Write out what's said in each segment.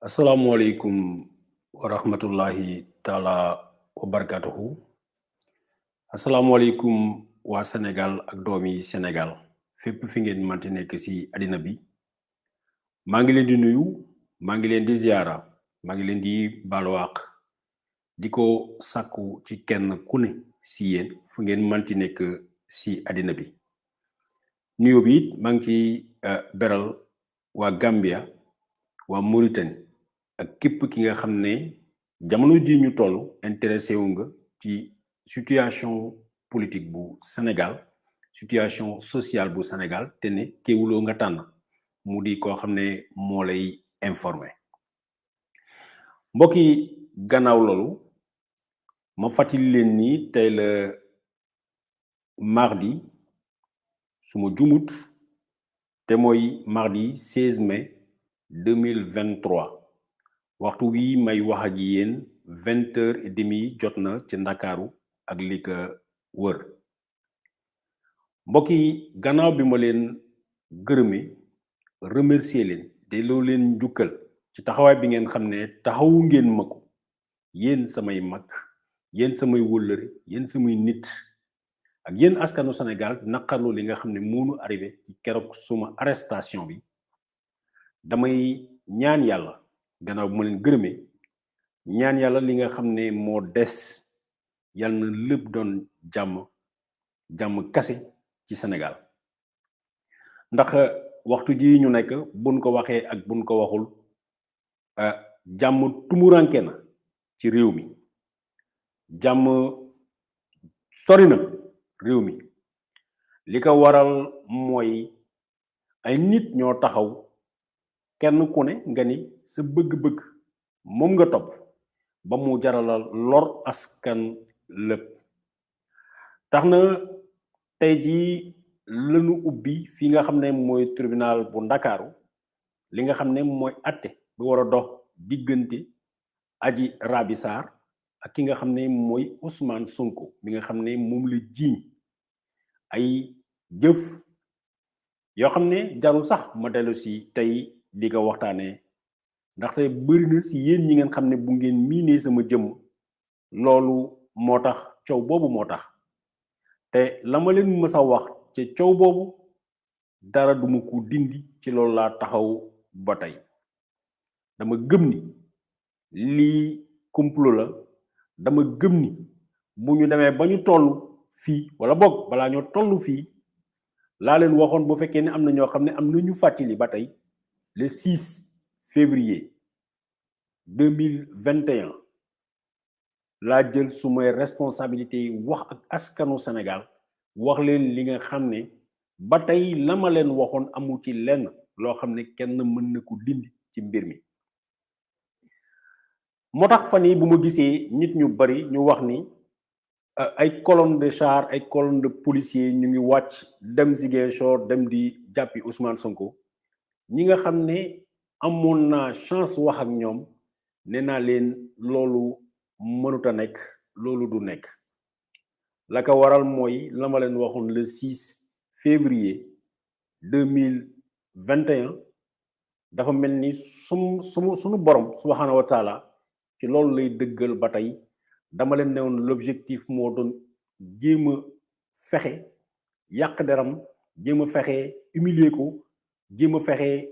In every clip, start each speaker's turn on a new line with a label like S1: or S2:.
S1: Assalamualaikum warahmatullahi taala wabarakatuhu. Assalamualaikum wa Senegal ak doomi Senegal fépp fi ngeen manti nek ci adina bi ma ngi leen di nuyu ma ngi leen di ziara ma ngi leen di balwaq diko sakku ci kenn ku ne ci yeen fu ngeen manti nek ci adina bi nuyu bi ma ngi ci beral wa Gambia wa Mauritanie ak képp ki nga xam ne jamono ji ñu toll intéressé wu nga ci situation politique bu Sénégal situation sociale bu Sénégal te ne kéwuloo nga tànn mu di koo xam ne moo lay informé mbokk yi gannaaw loolu ma fàttali leen ni tey la mardi suma jumut te mooy mardi 16 mai 2023 waxtu wi may wax ak yéen 20h30 jotna ci Ndakaaru ak li ko wër mbokk yi gannaaw bi ma leen gërëme remercier leen delloo leen njukkal ci taxawaay bi ngeen xam ne taxawu ngeen ma ko yéen samay mag yéen samay wëllëre yéen samay nit ak yéen askanu Sénégal naqarlu li nga xam ne moonu arrivé ci keroog suma arrestation bi damay ñaan yàlla gannaaw bu ma leen gërëmee ñaan yàlla li nga xam ne moo des yàlla na lépp doon jàmm kase ci Sénégal ndax waxtu ji ñu nekk buñ ko waxee ak buñ ko waxul jàmm tumuranke na ci réew mi jàmm sori na réew mi li ko waral mooy ay nit ñoo taxaw kenn ku ne nga ni sa bëgg-bëgg moom nga topp ba mu jaralal lor askan lépp tax na tey jii lañu ubbi fi nga xam ne mooy tribunal bu Ndakaaru li nga xam ne mooy atte bi war a dox diggante Adji Raby Sarr ak ki nga xam ne mooy Ousmane Sonko bi nga xam ne moom la jiiñ ay jëf yoo xam ne jarul sax ma dellu si tey di ko waxtaanee ndaxte bëri na si yéen ñi ngeen xam ne bu ngeen miinee sama jëmm loolu moo tax coow boobu moo tax te la ma leen mës a wax ci coow boobu dara duma ko dindi ci loolu laa taxaw ba tey dama gëm ni lii complot la dama gëm ni bu ñu demee ba ñu toll fii wala boog balaa ñoo toll fii laa leen waxoon bu fekkee ne am na ñoo xam ne am na ñu fàttali ba tey le 6 février 2021 laa jël sumay responsabilité yi wax ak askanu Sénégal wax leen li nga xam ne ba tey la ma leen waxoon amu ci lenn loo xam ne kenn mën na ko dindi ci mbir mi moo tax fan yi bu ma gisee nit ñu bari ñu wax ni ay colonne de char ay colonne de policiers ñu ngi wàcc dem Ziguinchor dem di jàppi Ousmane Sonko ñi nga xam ne amoon naa chance wax ak ñoom nee naa leen loolu mënuta nekk loolu du nekk la ko waral mooy la ma leen waxoon le 6 février 2021 dafa mel ni sunu borom subhanahu wa taala ci loolu lay dëggal ba tey dama leen newoon l'objectif moo doon jéem a fexe yàq deram jéem a fexe humilier ko jéem a fexe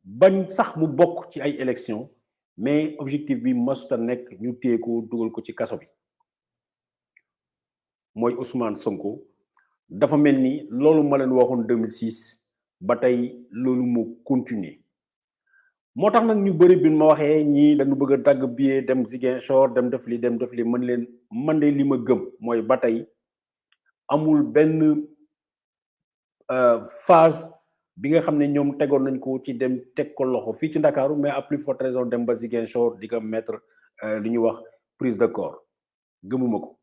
S1: bañ sax mu bokk ci ay élections mais objectif bi masuta nekk ñu téye ko dugal ko ci kaso bi mooy Ousmane Sonko dafa mel ni loolu ma leen waxoon 2006 ba tey loolu mu continuer moo tax nag ñu bëri bi ma waxee ñii dañu bëgg a dagg billet dem Ziguinchor dem def li mën leen man de li ma gëm mooy ba tey amul benn phase bi nga xam ne ñoom tegoon nañ ko ci dem teg ko loxo fii ci Ndakaaru mais à plus forte raison dem ba Ziguinchor di ko mettre li ñuy wax prise de corps gëmuma ko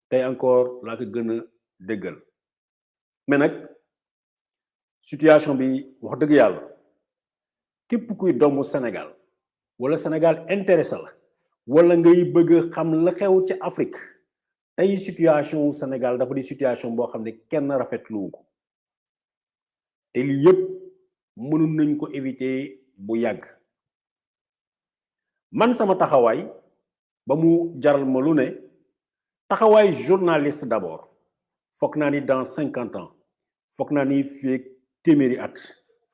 S1: tey encore laa ko gën a déggal mais nag situation bi wax dëgg yàlla képp kuy doomu Sénégal wala Sénégal intéressé la wala ngay bëgg xam la xew ci Afrique tey situation Sénégal dafa di situation boo xam ne kenn rafetlu ko te lii yëpp mënoon nañ ko éviter bu yàgg man sama taxawaay ba mu jaral ma lu ne taxawaay journaliste d'abord foog naa ni dans 50 ans foog naa ni fii téeméeri at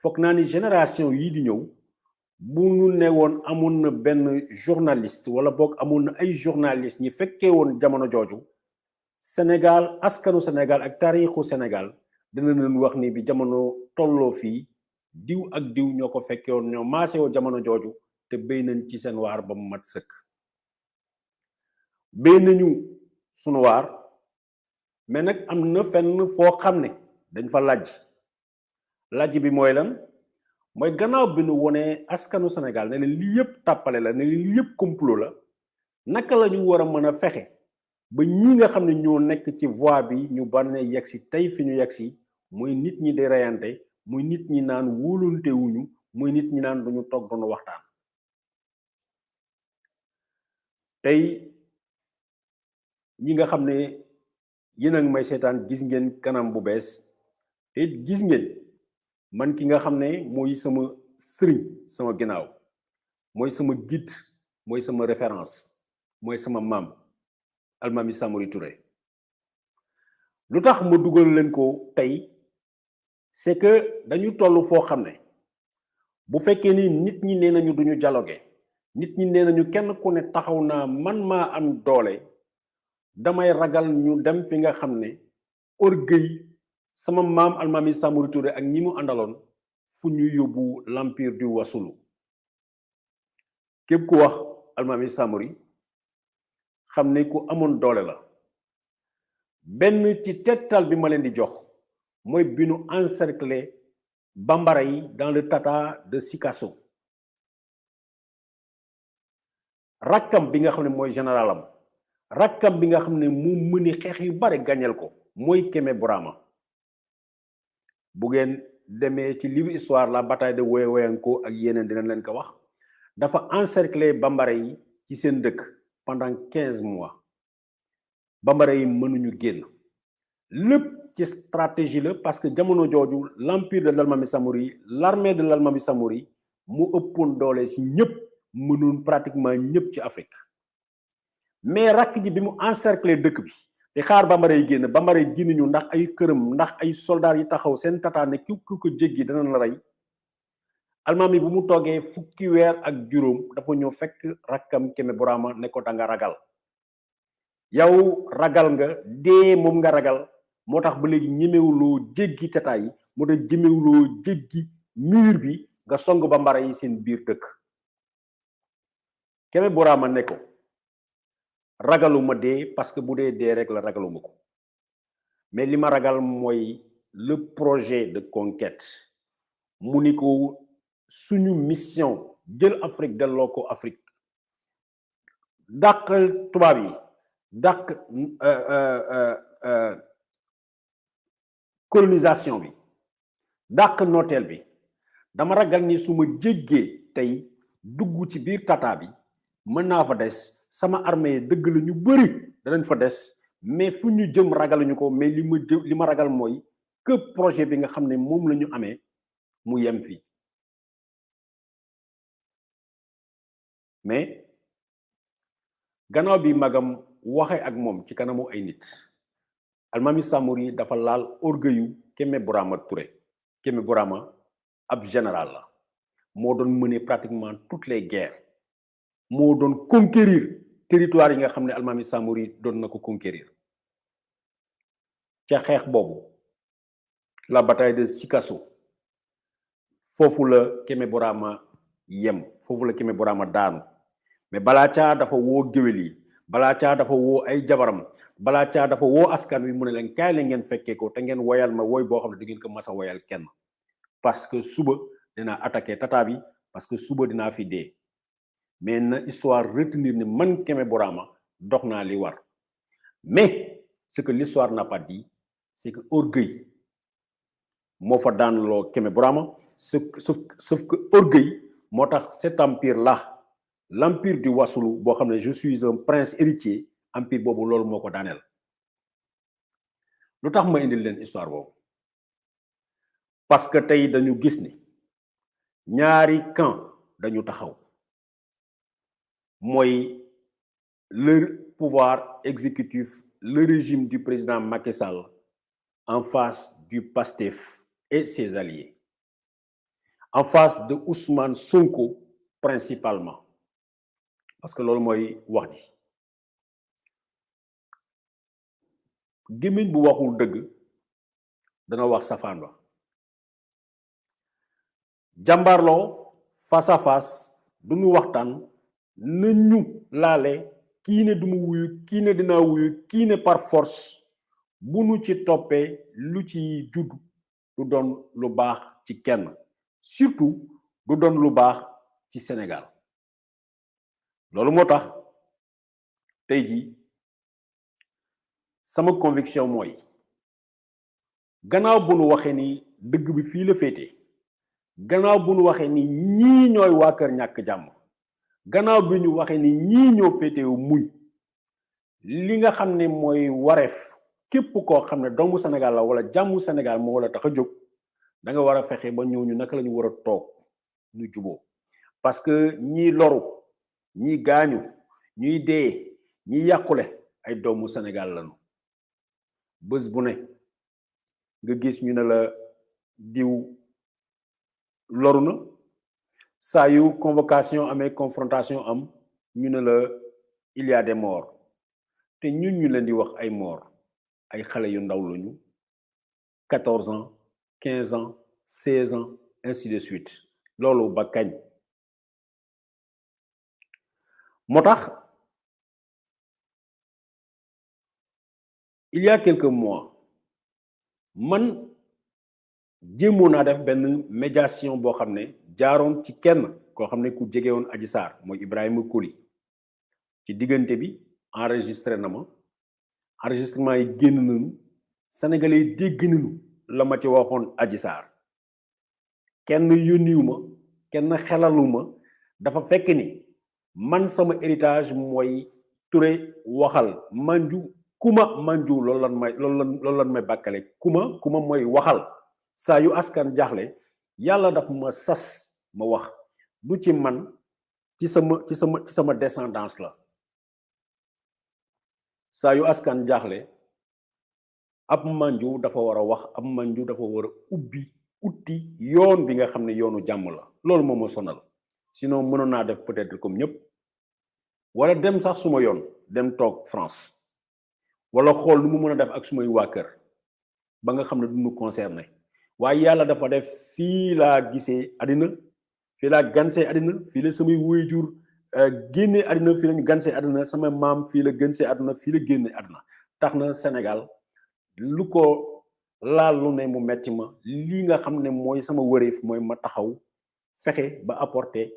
S1: foog naa ni génération yii di ñëw bu ñu ne woon amoon na benn journaliste wala boog amoon na ay journaliste ñi fekkee woon jamono jooju Sénégal askanu Sénégal ak taarixu Sénégal dina leen wax ni bi jamono tolloo fii diw ak diw ñoo ko fekkee woon ñoo maase woo jamono jooju te béy nañ ci seen waar ba mu mat sëkk béy nañu sunu waar mais nag am na fenn foo xam ne dañ fa lajj bi mooy lan mooy gannaaw bi nu wonee askanu Sénégal ne leen lii yëpp tàppale la ne leen lii yëpp complot la naka la ñu war a mën a fexe ba ñi nga xam ne ñoo nekk ci voie bi ñu ban yegg si tey fi ñu yegg si muy nit ñi di reyante muy nit ñi naan wóolante wuñu muy nit ñi naan duñu toog doon waxtaan tey ñi nga xam ne yéen a ngi may seetaan gis ngeen kanam bu bees te gis ngeen man ki nga xam ne mooy sama sëriñ sama ginnaaw mooy sama guide mooy sama référence mooy sama maam Almami Samori Touré lu tax ma dugal leen ko tey c'est que dañu toll foo xam ne bu fekkee ni nit ñi nee nañu duñu dialoguer nit ñi nee nañu kenn ku ne taxaw naa man maa am doole damay ragal ñu dem fi nga xam ne orgueil sama maam Almami Samori Touré ak ñi mu àndaloon fu ñu yóbbu l'empire du wasulu képp ku wax Almami Samori xam ne ku amoon doole la benn ci tettal bi ma leen di jox mooy bi nu encercler bambara yi dans le tata de Sikasso rakkam bi nga xam ne mooy généralam rakkam bi nga xam ne mu mëni xeex yu bare gañeel ko mooy Keme Borama bu ngeen demee ci livre histoire la bataille de Woyowoyanko ak yeneen dinañ leen ko wax dafa encercler bambara yi ci seen dëkk pendant 15 mois bambara yi mënuñu génn lépp ci stratégie la parce que jamono jooju l'empire de l'Almami Samori l'armée de l'Almami Samori mu ëppoon doole ci ñëpp mënoon pratiquement ñëpp ci Afrique mais rakk ji bi mu encercler dëkk bi te xaar bambara yi génn ñu ndax ay këram ndax ay soldats yi taxaw seen tata ne ku ko jéggi dana la rey Almami bu mu toogee fukki weer ak juróom dafa ñëw fekk rakkam Keme Borama ne ko da nga ragal yow ragal nga dee moom nga ragal moo tax ba léegi ñemewuloo jéggi tata yi moo tax ñemewuloo jéggi mur bi nga song bambara yi seen biir dëkk Keme Borama ne ko ragaluma dee parce que bu dee rek la ragaluma ko mais li ma ragal mooy le projet de conquête mu ni ko suñu mission jël Afrique delloo ko Afrique dàq tubaab yi dàq colonisation bi dàq nooteel bi dama ragal ni su ma jéggee tey dugg ci biir tata bi mën naa fa des sama armée dëgg la ñu bëri danañ fa des mais fu ñu jëm ragaluñu ko mais li ma ragal mooy que projet bi nga xam ne moom la ñu amee mu yem fii mais gannaaw bi magam waxe ak moom ci kanamu ay nit Almami Samori dafa laal orgueil Keme Borama Touré Keme Borama ab général la moo doon mener pratiquement toutes les guerres moo doon conquérir territoire yi nga xam ne Almami Samori doon na ko conquérir ca xeex boobu la bataille de Sikasso foofu la Keme Borama yem foofu la Keme Borama daanu mais balaa caa dafa woo géwél yi balaa caa dafa woo ay jabaram balaa caa dafa woo askan wi mu ne leen kaay la ngeen fekkee ko te ngeen woyal ma woy boo xam ne di ngeen ko mas a woyal kenn parce que suba dinaa attaqué tata bi parce que suba dinaa fi dee mais na histoire retenir ni man Keme Borama dox naa li war mais ce que l'histoire n'a pas dit c'est que orgueil moo fa daan loo Keme Borama sauf que orgueil moo tax cet empire là l'empire du wasulu boo xam ne je suis un prince héritier empire boobu loolu moo ko daaneel lu tax ma indil leen histoire boobu parce que tey dañu gis ni ñaari camp dañu taxaw mooy le pouvoir exécutif, le régime du président Macky Sall en face du PASTEF et ses alliés, en face de Ousmane Sonko principalement, parce que loolu mooy wax ji. gémmiñ bu waxul dëgg dana wax safaan ba. jàmbaarloo face à face du ñu waxtaan na ñu laale kii ne duma wuyu kii ne dinaa wuyu kii ne par force bu nu ci toppee lu ci judd du doon lu baax ci kenn, surtout du doon lu baax ci Sénégal. loolu moo tax tey jii sama conviction mooy gannaaw bu nu waxee ni dëgg bi fii la féete, gannaaw bu nu waxee ni ñii ñooy waa kër ñàkk jàmm, gannaaw bi ñu waxee ni ñii ñoo féetewu muñ, li nga xam ne mooy wareef képp koo xam ne doomu Sénégal la wala jàmmu Sénégal moo la tax a jóg, da nga war a fexe ba ñooñu naka la ñu war a toog ñu juboo. parce que ñii loru, ñii gaañu, ñuy dee, ñii yàqule ay doomu Sénégal lañu. bés bu ne nga gis ñu ne la diw loru na, saa yu convocation amee confrontation am ñu ne la il y a des morts, te ñun ñu leen di wax ay morts ay xale yu ndaw lañu, 14 ans 15 ans 16 ans ainsi de suite. loolu ba kañ? moo tax il y a quelques mois man jéemoon naa def benn médiation boo xam ne jaaroon ci kenn koo xam ne ku jege woon Adji Sarr mooy Ibrahima Koli. ci diggante bi enregistré na ma, enregistrement yi génn nañu, sénégalais yi dégg nañu la ma ci waxoon Adji Sarr. kenn yónniwu ma, kenn xelalu ma, dafa fekk ni man sama héritage mooy Touré waxal, manju kuma manju loolu lan may bàkkale. kuma mooy waxal. saa yu askan jaaxle yàlla daf ma sas ma wax, du ci man ci sama descendance la. saa yu askan jaaxle ab manju dafa war a wax, ab manju dafa war a utti yoon bi nga xam ne yoonu jàmm la. loolu moo ma sonal, sinon mënoon naa def peut-être comme ñëpp, wala dem sax suma yoon dem toog France, wala xool lu mu mën a def ak sumay waa kër ba nga xam ne du ñu concerné. waaye yàlla dafa def fii laa gisee àddina, fii laa gansee àddina, fii la samay waajur génne àddina, fii la ñu gansee àddina, sama maam fii la gënsee àddina, fii la génne àddina. tax na Sénégal lu ko laal lu ne mu metti ma. lii nga xam ne mooy sama wëreef mooy ma taxaw fexe ba apporter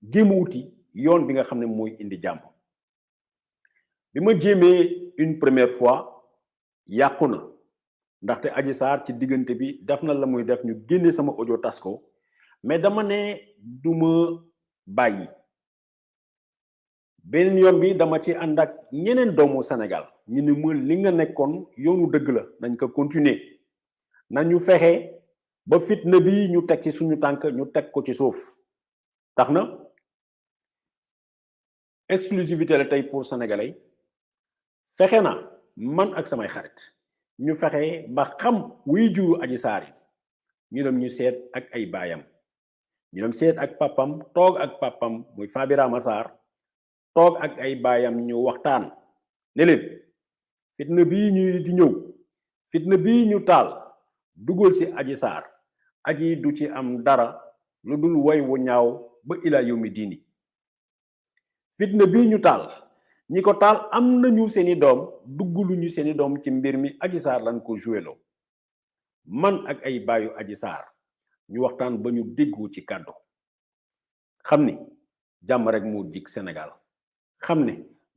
S1: jéem a wuti yoon bi nga xam ne mooy indi jàmm. bi ma jéemee une première fois yàqu na, ndaxte Adji Sarr ci diggante bi def na la muy def, ñu génne sama audio tas ko, mais dama ne du ma bàyyi. beneen yoon bi dama ci ànd ak ñeneen doomu Sénégal ñu ne ma li nga nekkoon yoonu dëgg la, nañ ko continuer, nañu fexe ba fitna bi ñu teg ci suñu tànk ñu teg ko ci suuf. tax na exclusivité la tey pour sénégalais, fexe na man ak samay xarit ñu fexe ba xam wuy juru Adji Sarr yi, ñu dem ñu seet ak ay baayam, ñu dem seet ak papam, toog ak papam muy Fabirama Sarr, toog ak ay baayam ñu waxtaan ne leen fitna bii ñuy di ñëw, fitna bii ñu taal dugal ci Adji Sarr, aji du ci am dara lu dul way wu ñaaw ba ila yawmi diini. fitna bii ñu taal ñi ko taal am nañu seeni doom, dugguluñu seeni doom ci mbir mi, Adji Sarr lañ ko jouéloo. man ak ay baayu Adji Sarr ñu waxtaan ba ñu déggoo ci kàddu, xam ni jàmm rek moo jig Sénégal, xam ne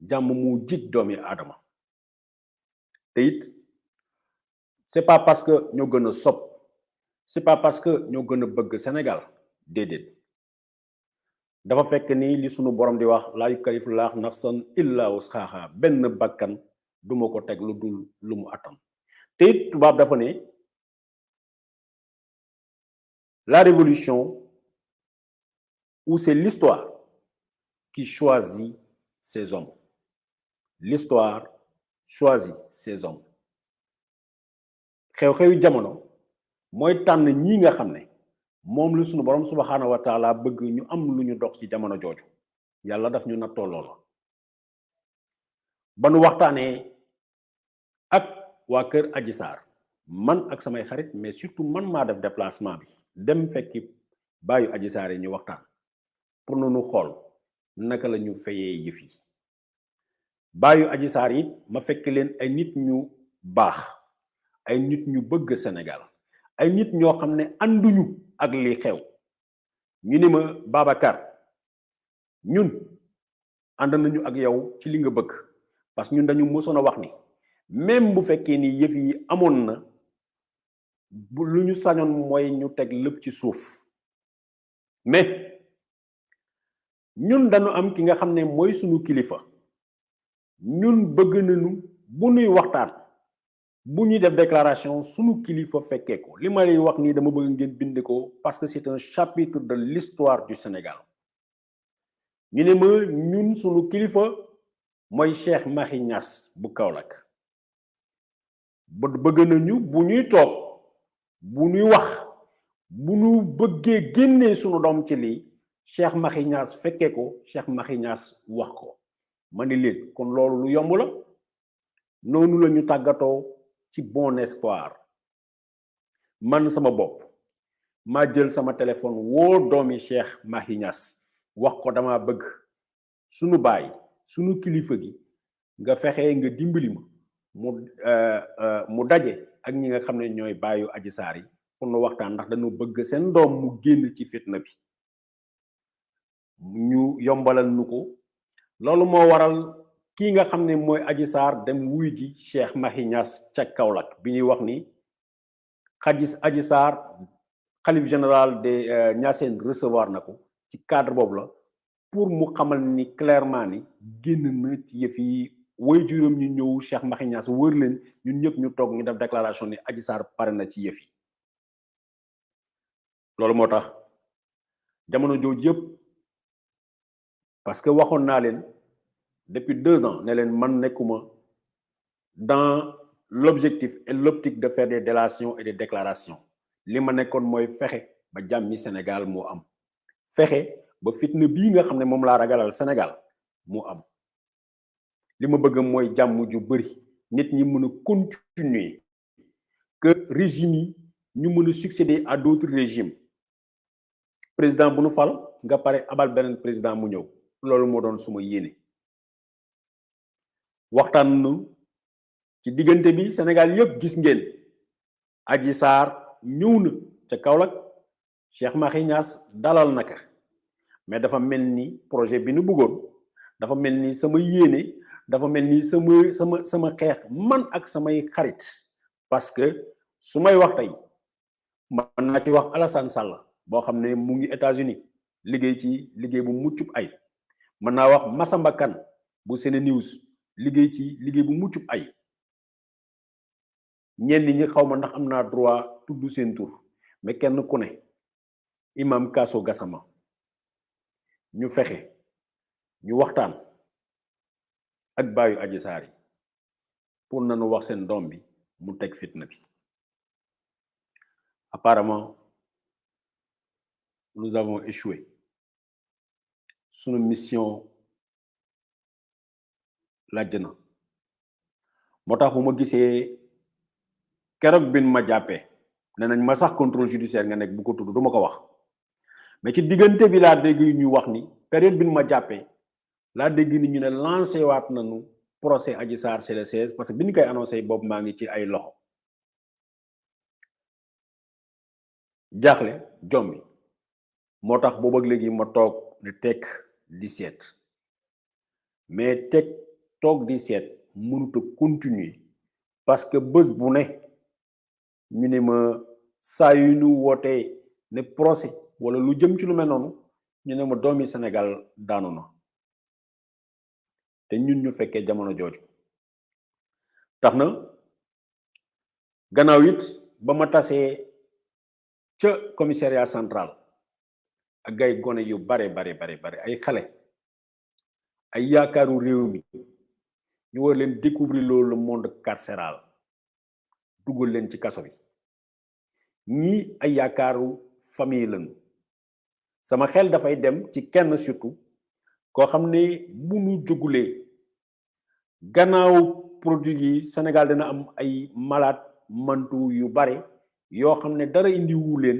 S1: jàmm moo jig doomi aadama. te it c'est pas parce que ñoo gën a sopp, c'est pas parce que ñoo gën a bëgg Sénégal, déedéet. dafa fekk ni li sunu borom di wax laa yukallifullahu nafsan illa wus'aha, benn bakkan duma ko teg lu dul lu mu attan. te it tubaab dafa ne la révolution ou c'est l'histoire qui choisit ses hommes. L'histoire choisit ses hommes. xew-xewi jamono mooy tànn ñii nga xam ne moom la sunu borom subhaanahu wa taala bëgg ñu am lu ñu dox ci jamono jooju yàlla daf ñu nattoo loola ba nu waxtaanee ak waa kër Adji Sarr man ak samay xarit mais surtout man maa def déplacement bi dem fekki baayu Adji Sarr yi ñu waxtaan pour nu xool naka la ñu fayee yëf yi baayu Adji Sarr yi ma fekk leen ay nit ñu baax ay nit ñu bëgg Sénégal ay nit ñoo xam ne ànduñu ak li xew ñu ni ma Babacar ñun ànd nañu ak yow ci li nga bëgg parce que ñun dañu mësoon a wax ni même bu fekkee ni yëf yi amoon na bu lu ñu sañoon mooy ñu teg lépp ci suuf mais ñun dañu am ki nga xam ne mooy sunu kilifa ñun bëgg nañu bu nuy waxtaan bu ñuy def déclaration sunu kilifa fekkee ko li ma lay wax nii dama bëgg ngeen bind ko parce que c'est un chapitre de l'histoire du Sénégal ñu ne ma ñun sunu kilifa mooy Cheikh Mahi Niass bu Kaolack bëgg nañu bu ñuy toog bu ñuy wax bu ñu bëggee génnee sunu doom ci lii Cheikh Mahi Niass fekkee ko Cheikh Mahi Niass wax ko ma ni leen kon loolu lu yomb la noonu la ñu tàggatoo ci bon espoir man sama bopp maa jël sama téléphone woo doomi Cheikh Mahi Niass wax ko dama bëgg sunu baay sunu kilifa gi nga fexe nga dimbali ma mu daje ak ñi nga xam ne ñooy baayu Adji Sarr yi pour nu waxtaan ndax dañu bëgg seen doom mu génn ci fitna bi ñu yombalal nu ko loolu moo waral kii nga xam ne mooy Adji Sarr dem wuy ji Cheikh Mahi Niass ca Kaolack bi ñuy wax ni Adji Sarr xalif général des Niassène recevoir na ko ci cadre boobu la pour mu xamal ni clairement ni génn na ci yëf yi way juróom ñu ñëw Cheikh Mahi Niass wër leen ñun ñëpp ñu toog ñu def déclaration ni Adji Sarr pare na ci yëf yi loolu moo tax jamono jooju yëpp parce que waxoon naa leen depuis 2 ans ne leen man nekkuma dans l'objectif et l'optique de faire des délations et des déclarations li ma nekkoon mooy fexe ba jàmmi Sénégal moo am fexe ba fitna bii nga xam ne moom laa ragalal Sénégal moo am li ma bëgg mooy jàmm ju bëri nit ñi mën a continuer que régime yi ñu mën a succéder à d'autres régimes président bu nu fal nga pare abal beneen président mu ñëw loolu moo doon suma yéene waxtaan nu ci diggante bi Sénégal yëpp gis ngeen Adji Sarr ñëw na ca Kaolack Cheikh Mahi Niass dalal naka mais dafa mel ni projet bi nu bëggoon dafa mel ni sama yéene dafa mel ni sama xeex man ak samay xarit parce que su may wax tey man naa ci wax Alassane Sall boo xam ne mu ngi États-Unis liggéey ci liggéey bu muccub ay mën naa wax Massamba Kane bu SeneNews liggéey ci liggéey bu muccub ay ñenn ñi xaw ma ndax am naa droit tudd seen tur mais kenn ku ne Imam Kasso Gassama ñu fexe ñu waxtaan ak baayu Adji Sarr yi pour nañu wax seen doom bi mu teg fitna bi apparemment nous avons échoué sunu mission lajj na moo tax bu ma gisee keroog bin ma jàppee ne nañ ma sax contrôle judiciaire nga nekk bu ko tudd du ma ko wax mais ci diggante bi laa dégg ñu wax ni période bin ma jàppee laa dégg ni ñu ne lancé waat nañu procès Adji Sarr c'est le 16 parce que bi ñu koy annoncé boobu maa ngi ci ay loxo jaaxle jommi moo tax boobu ak léegi ma toog ne tekk di seet mais toog di seet mënut a continuer parce que bés bu ne ñu ne ma saa yu ñu wootee ne procès wala lu jëm ci lu mel noonu ñu ne ma doomi Sénégal daanu na te ñun ñu fekkee jamono jooju tax na gannaaw it ba ma tasee ca commissariat central ak ay gone yu bare ay xale ay yaakaaru réew mi ñu war leen découvrir loolu le monde carcéral dugal leen ci kaso bi ñii ay yaakaaru famille lañu sama xel dafay dem ci kenn surtout koo xam ne bu ñu jógulee gannaaw produit yi Sénégal dina am ay malade mantu yu bare yoo xam ne dara indiwu leen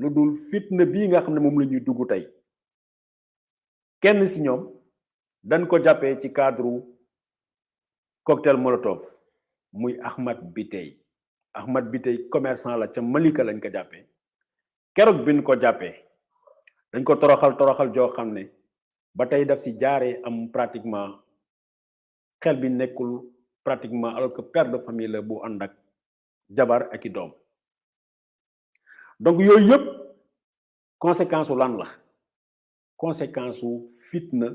S1: lu dul fitna bii nga xam ne moom la ñuy dugg tey kenn si ñoom dañ ko jàppee ci cadre cocktail molotov muy Ahmad Biteye commerçant la ca Malika lañ ko jàppee keroog bi ñu ko jàppee dañ ko toroxal joo xam ne ba tey daf si jaaree am pratiquement xel bi nekkul pratiquement alors que père de famille la bu ànd ak jabar ak i doom donc yooyu yëpp conséquence u lan la conséquence u fitna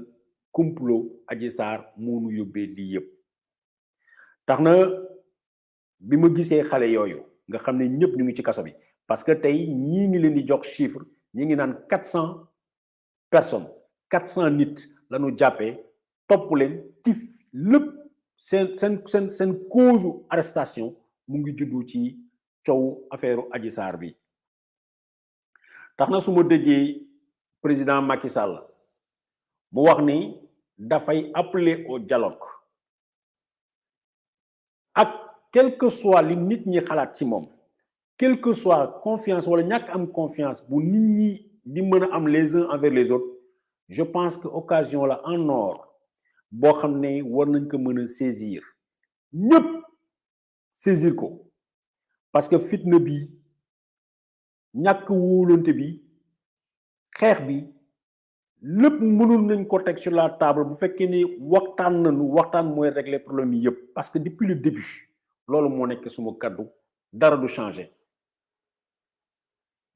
S1: complot Adji Sarr moonu yóbbee lii yëpp tax na bi ma gisee xale yooyu nga xam ne ñëpp ñu ngi ci kaso bi parce que tey ñii ngi leen di jox chiffre ñi ngi naan 400 personnes 400 nit lañu jàppee topp leen tif lépp seen cause arrestation mu ngi juddu ci coow affaire Adji Sarr bi tax na su ma déggee président Macky Sall mu wax ni dafay appeler au dialogue ak quel que soit li nit ñi xalaat ci moom quel que soit confiance wala ñàkk am confiance bu nit ñi di mën a am les uns envers les autres je pense que occasion la en or boo xam ne war nañ ko mën a saisir ñëpp saisir ko parce que fitna bi ñàkk wóolante bi xeex bi lépp mënul nañ ko teg sur la table bu fekkee ni waxtaan mooy régler problème yi yëpp parce que depuis le début loolu moo nekk suma kaddu dara du changer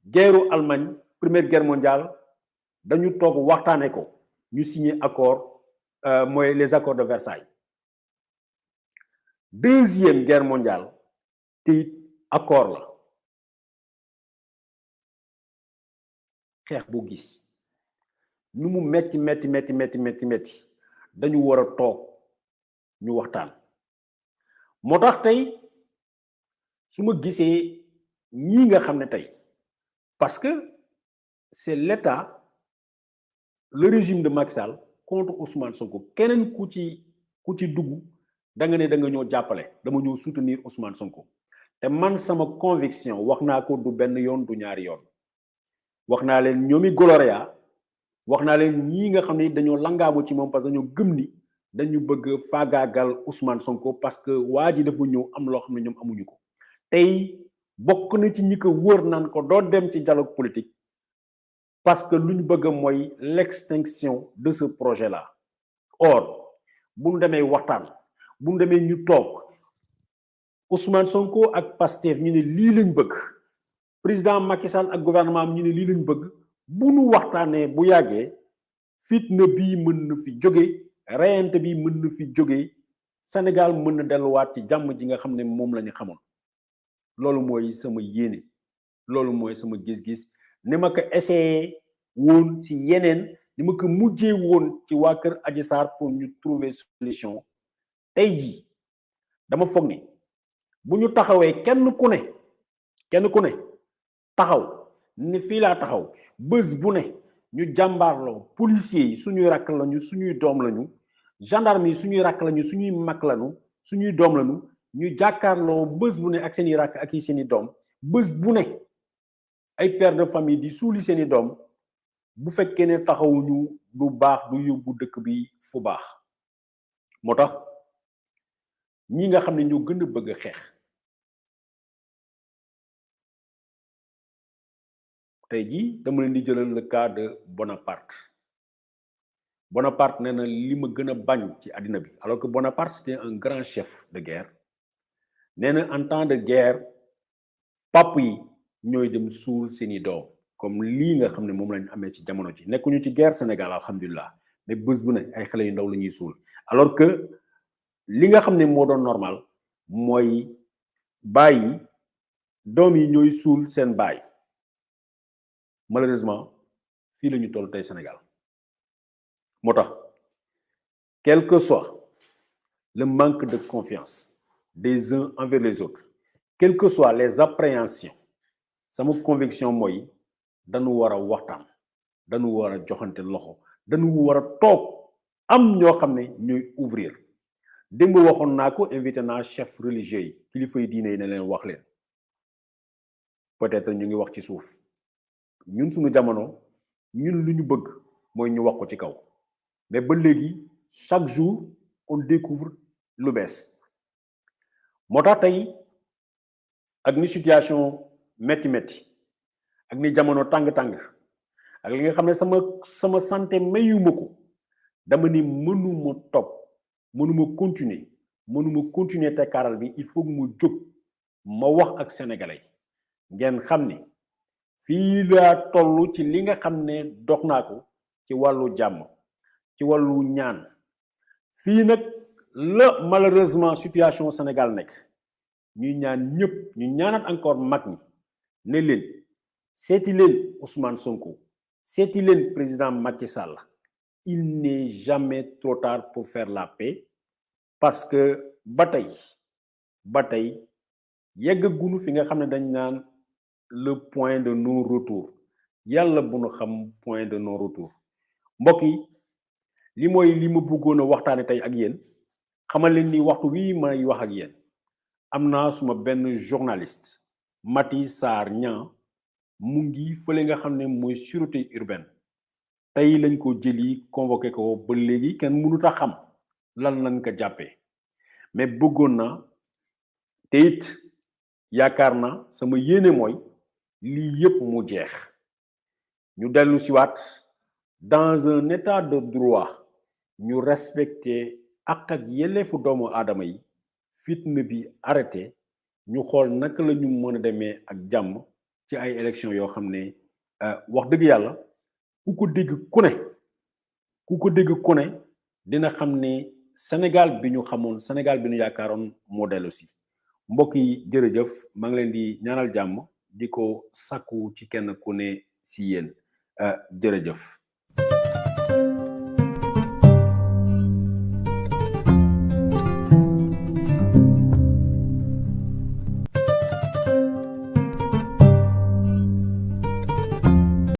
S1: guerru Allemagne première guerre mondiale dañu toog waxtaane ko ñu signé accord mooy les accords de Versailles deuxième guerre mondiale te it accord la xeex boo gis nu mu metti dañu war a toog ñu waxtaan moo tax tey su ma gisee ñii nga xam ne tey parce que c'est l'État le régime de Macky Sall contre Ousmane Sonko keneen ku ci dugg da nga ne da nga ñoo jàppale dama ñëw soutenir Ousmane Sonko te man sama conviction wax naa ko du benn yoon du ñaari yoon wax naa leen ñoomi Gloria wax naa leen ñii nga xam ne dañoo langaamu ci moom parce que dañoo gëm ni dañu bëgg faagaagal Ousmane Sonko parce que waa ji dafa ñëw am loo xam ne ñoom amuñu ko tey bokk na ci ñi ko wër naan ko doo dem ci dialogue politique parce que lu ñu bëgg mooy l'extinction de ce projet là or bu ñu demee waxtaan bu ñu demee ñu toog Ousmane Sonko ak Pastef ñu ne lii lañ bëgg président Macky Sall ak gouvernement am ñu ne lii lañ bëgg bu nu waxtaanee bu yàggee fitna bii mën na fi jóge reyante bi mën na fi jóge Sénégal mën na delluwaat ci jàmm ji nga xam ne moom la ñu xamoon loolu mooy sama yéene loolu mooy sama gis-gis ni ma ko essayé woon ci yeneen ni ma ko mujjee woon ci waa kër Adji Sarr pour ñu trouver solution tey jii dama foog ni bu ñu taxawee kenn ku ne taxaw ni fii laa taxaw bés bu ne ñu jàmbaarloo policiers yi suñuy rakk lañu suñuy doom lañu gendarme yi suñuy rakk lañu suñuy mag lañu suñuy doom lañu ñu jàkkaarloo bés bu ne ak seeni rakk ak yi seeni doom bés bu ne ay père de famille di suuli seeni doom bu fekkee ne taxawuñu du baax du yóbbu dëkk bi fu baax moo tax ñi nga xam ne ñoo gën a bëgg a xeex tey jii dama leen di jëlal le cas de Bonaparte nee na li ma gën a bañ ci àddina bi alors que Bonaparte c'était un grand chef de guerre nee na en temps de guerre pap yi ñooy dem suul seeni doom comme lii nga xam ne moom lañ amee ci jamono ji nekkuñu ci guerre Sénégal alhamdulilah mais bés bu ne ay xale yu ndaw la ñuy suul alors que li nga xam ne moo doon normal mooy bàyyi doom yi ñooy suul seen baay malheureusement fii la ñu toll tey Sénégal moo tax quel que soit le manque de confiance des uns envers les autres, quelles que soient les appréhensions, sama conviction mooy dañu war a waxtaan dañu war a joxante loxo dañu war a toog am ñoo xam ne ñooy ouvrir démb waxoon naa ko invité naa chef religieux yi kilifa yi diine yi ne leen wax leen peut-être ñu ngi wax ci suuf ñun suñu jamono ñun lu ñu bëgg mooy ñu wax ko ci kaw mais ba léegi chaque jour on découvre lu bees moo tax tey ak ni situation métti ak ni jamono tàng-tàng ak li nga xam ne sama santé mayuma ko dama ni mënuma topp mënuma continuer te kaaral bi il faut mu jóg ma wax ak sénégalais ngeen xam ni fii laa toll ci li nga xam ne dox naa ko ci wàllu jàmm ci wàllu ñaan fii nag la malheureusement situation Sénégal nekk ñuy ñaan ñëpp ñu ñaanat encore mag ñi ne leen seeti leen Ousmane Sonko seeti leen président Macky Sall il n'est jamais trop tard pour faire la paix parce que ba tey yeggagunu fi nga xam ne dañ naan le point de non retour yàlla bu nu xam point de non retour mbokk yi li mooy li ma bëggoon a waxtaane tey ak yéen xamal leen ni waxtu wii may wax ak yéen am naa suma benn journaliste Maty Sarr Niang mu ngi fële nga xam ne mooy sûreté urbaine tey lañ ko jëli convoqué ko ba léegi kenn mënut a xam lan lañ ko jàppee mais bëggoon na te it yaakaar na sama yéene mooy lii yëpp mu jeex ñu dellu siwaat dans un état de droit ñu respecter ak yelleefu doomu aadama yi fitna bi arrêté ñu xool naka la ñu mën a demee ak jàmm ci ay élections yoo xam ne wax dëgg yàlla ku ko dégg ku ne dina xam ne Sénégal bi ñu xamoon Sénégal bi ñu yaakaaroon moo dellu si mbokk yi jërëjëf maa ngi leen di ñaanal jàmm di ko sakku ci kenn ku ne si yéen jërëjëf.